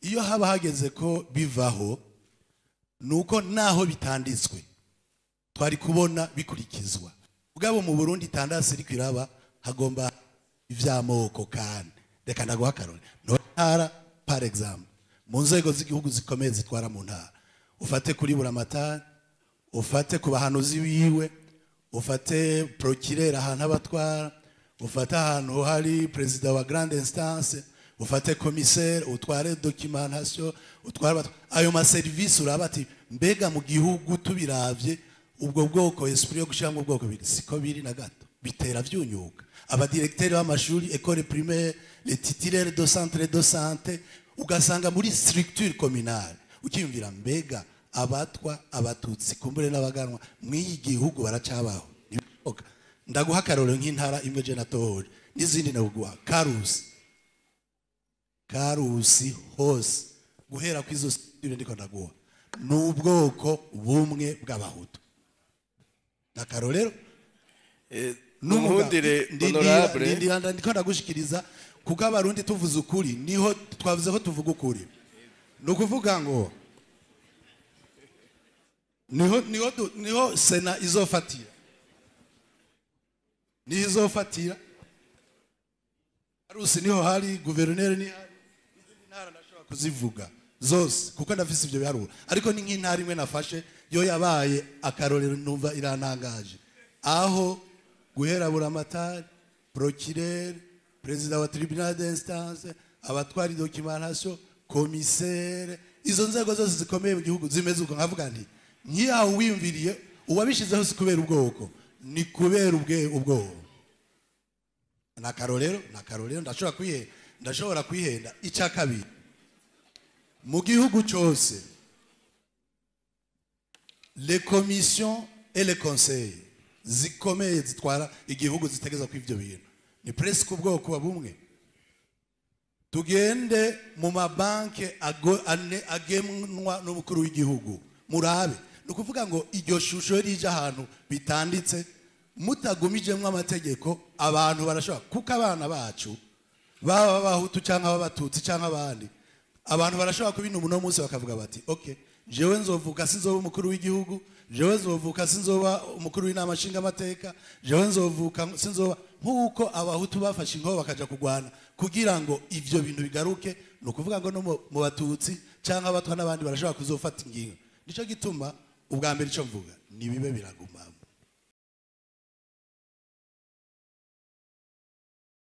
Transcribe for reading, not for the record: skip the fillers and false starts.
Iyo haba hageze ko bivaho, nuko naho bitanditswe twari kubona bikurikizwa. Ubwabo mu Burundi tendance iri kwiraba hagomba ivy'amoko. Kandi reka ndaguha akarore. Ntara, par exemple, mu nzego z'igihugu zikomeye zitwara mu ntara, ufate kuri buramatari, ufate ku bahanuzi biwe, ufate procureur ahantu abatwara, ufate ahantu hari perezida wa grande instance, ufate commissaire utware documentation, utware ayo ma service, uraba ati mbega mu gihugu tubiravye ubwo bwoko, esprit yo gushira mu bwoko biri siko biri na gato, bitera vyunyuka. Abadirecteur b'amashuri, école primaire, les titulaires de centre de santé, ugasanga muri structure communale ukiyumvira mbega abatwa, abatutsi, kumbure n'abaganwa mw'iyi gihugu baracabaho? Ntibishoboka. Ndaguha akarorero nk'intara imwe je natohoje, n'izindi ndaguha. Karusi, Karusi hose guhera ku izo structure ndiko ndaguha ni ubwoko bumwe bw'abahutu. Akarorero Munkundire, honorable. Ndindira, ndiko ndagushikiriza, kuko abarundi tuvuze ukuri, niho twavuze ko tuvuga ukuri. Ni ukuvuga ngo niho sena izofatira, niho izofatira. Karusi niho hari guverineri, ni hari izindi ntara ndashobora kuzivuga zose kuko ndafise ivyo biharuro, ariko ni nk'intara imwe nafashe yo yabaye akarorero, numva irantangaje, aho guhera buramatari, procureur, perezida wa tribunal d'instance, abatwara documentation, commissaire, izo nzego zose zikomeye mu gihugu zimeze uko. Nkavuga nti nkiyaho wiyumviriye uwabishizeho si kubera ubwoko, ni kubera ubwoba. Ni akarorero, ndashobora kwihenda. Icya kabiri, mu gihugu cyose les commissions et les conseils zikomeye zitwara igihugu zitegeza ko ivyo bintu ni presque ubwoko bumwe. Tugende mu mabanki agenwa n'umukuru w'igihugu, murabe. Ni ukuvuga ngo iryo shusho rije ahantu bitanditse, mutagumijemwo amategeko, abantu barashobora, kuko abana bacu baba abahutu cyangwa abatutsi cyangwa abandi, abantu barashobora kubina uno munsi bakavuga bati: "Okay, jewe nzovuka sinzoba umukuru w'igihugu, jewe nzovuka sinzoba umukuru w'inama nshingamateka, jewe nzovuka sinzoba." Nk'uko abahutu bafashe inkoho bakaja kurwana kugira ngo ivyo bintu bigaruke, ni ukuvuga ngo no mu batutsi cyangwa abatwa n'abandi barashobora kuzofata ingingo. Nico gituma ubwa mbere ico mvuga ni bibe biragumamo.